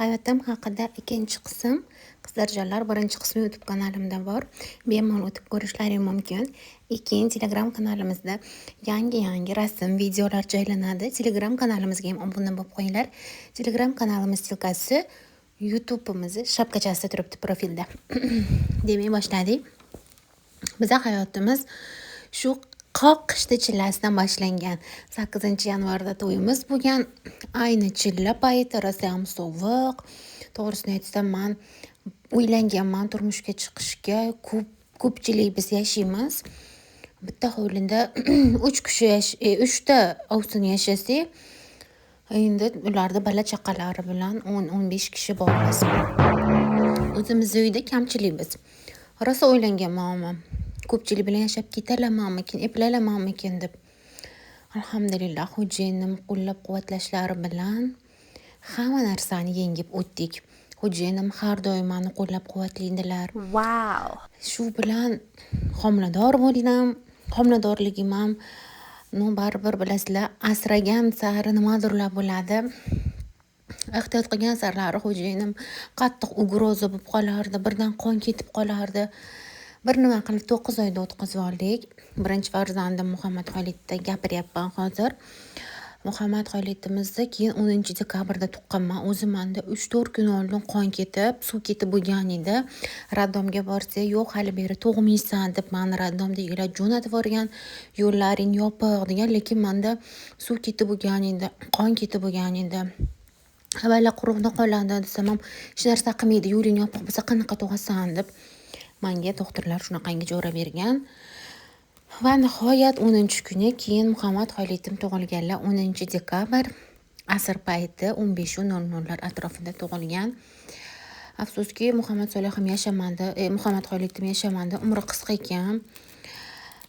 Hayotim haqida ikkinchi qism. Qizlarjonlar, birinchi qismi YouTube kanalimda bor. Bemalol o'tib ko'rishlaring mumkin. Keyin Telegram kanalimizda yangi-yangi rasm, videolar joylanadi. Telegram kanalimizga ham obuna bo'lib qo'yinglar. Telegram kanalimiz ссылка si YouTube'imizni shapkachasida turibdi profilda. Demak, boshladik. Biza hayotimiz shu qoq qishda chillasidan boshlangan. 8-yanvarda to'yimiz bo'lgan. Ayni chilla payti rosayam sovuq. To'g'risini aytsam, man uylanganman, turmushga chiqishga ko'p ko'pchilik biz yashaymiz. Bitta hovlida 3 kishi 3 ta ovsin yashasak, endi ularni bola chaqalari bilan 10-15 kishi bormiz. O'zimizni uyda kamchilik biz. Rosa o'ylanganman umuman. Ko'pchilik bilan yashab ketolamanmikin, eplolamanmikin deb. Alhamdulillah, xo'jayinim qo'llab-quvvatlashlari bilan hamma narsani yengib o'tdik. Xo'jayinim har doim mani qo'llab-quvvatlaydilar. Wow. Shu bilan homilador bo'ldim. Homiladorligim ham, ну, baribir bilasizlar, asragan sari nimadirlar bo'ladi. Ehtiyot qilgan sarilari xo'jayinim qattiq угроза bo'lib qolardi, birdan qon ketib qolardi. Bir nima qilib 9 oyda o'tkazib oldik. Birinchi farzandim Muhammad Xolidda gapiryapman hozir. Muhammad Xolidimizni keyin 10-dekabrda tuqqanman. O'zi manda 3-4 kun oldin qon ketib, suv ketib bo'lgan edi. Роддом ga borsak, yo'q, hali beri tug'maysan deb mani роддом dagilar jo'natib yuborgan. Yo'llaring yopiq degan, lekin manda suv ketib bo'lgan edi, qon ketib bo'lgan edi. Avvalo quruqda qoladi desam ham, hech narsa qilmaydi, yo'ling yopiq bo'lsa qanaqa tug'asan deb manga doktorlar shunaqangi javob bergan. Va nihoyat 10-kuni keyin Muhammad Xolidim tug'ilganlar. 10-dekabr asr payti 15:00lar atrofida tug'ilgan. Afsuski, Muhammad Solih ham yashamadi, Muhammad Xolidim yashamadi. Umri qisqa ekan.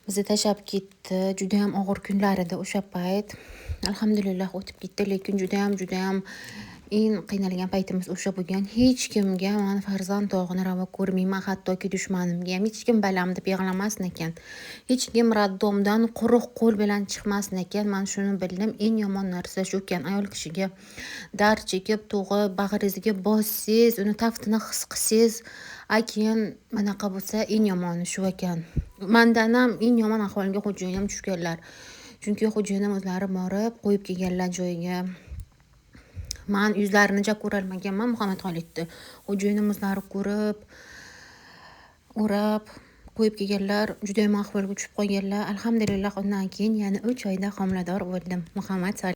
Bizni tashlab ketdi. Judayam og'ir kunlar edi o'sha payt. Alhamdulillah, o'tib ketdi, lekin judayam, judayam eng qiynalgan paytimiz o'sha bo'lgan. Hech kimga man farzand dog'ini ravo ko'rmayman, hattoki dushmanimga ham. Hech kim balam deb yig'lamasin ekan. Hech kim роддом dan quruq qo'l bilan chiqmasin ekan. Man shuni bildim. Eng yomon narsa shu ekan. Ayol kishiga dard chekib, tug'ib, bag'ringizga bossangiz, uni taftini his qilsangiz, a keyin bunaqa bo'lsa, eng yomoni shu ekan. Mandan ham eng yomon ahvolga xo'jayinim tushganlar. Chunki xo'jayinim o'zlari borib qo'yib kelganlar joyiga. Man yuzlarini ja ko'rolmaganman Muhammad Xolidni. Xo'jayinim o'zlari ko'rib, o'rab qo'yib kelganlar, judayam ahvolga tushib qolganlar. Alhamdulillah, undan keyin yana 3 oyda homilador bo'ldim. Muhammad.